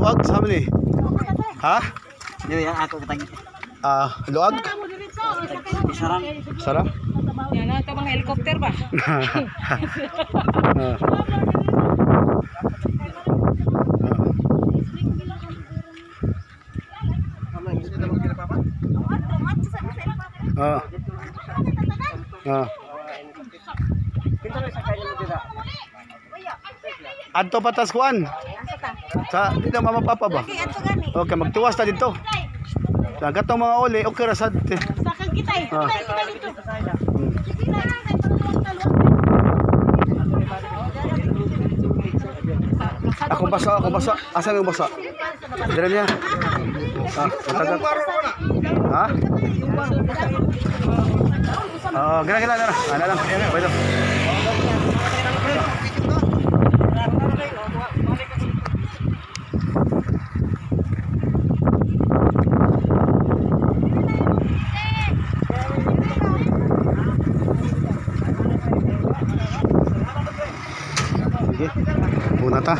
Luag sa amin eh. Ha? Yo ya ako kitag. Ah, luag? Isarang. Sara? Yan na, ito mga helicopter ba? Ah. Ah. Ah. Adto patas kuan. Sa dito mama papa ba? Okay, magtuwas ta dito. Sa katong mga uli, okay ra sad. Sakang kita eh. Ah. Kita dito. Ako basa, ako basa. Asa yung basa? Dire niya. Ah, matagal. Ha? Oh, gila gila gila. Ana lang. Pwede. Sige. Una ta.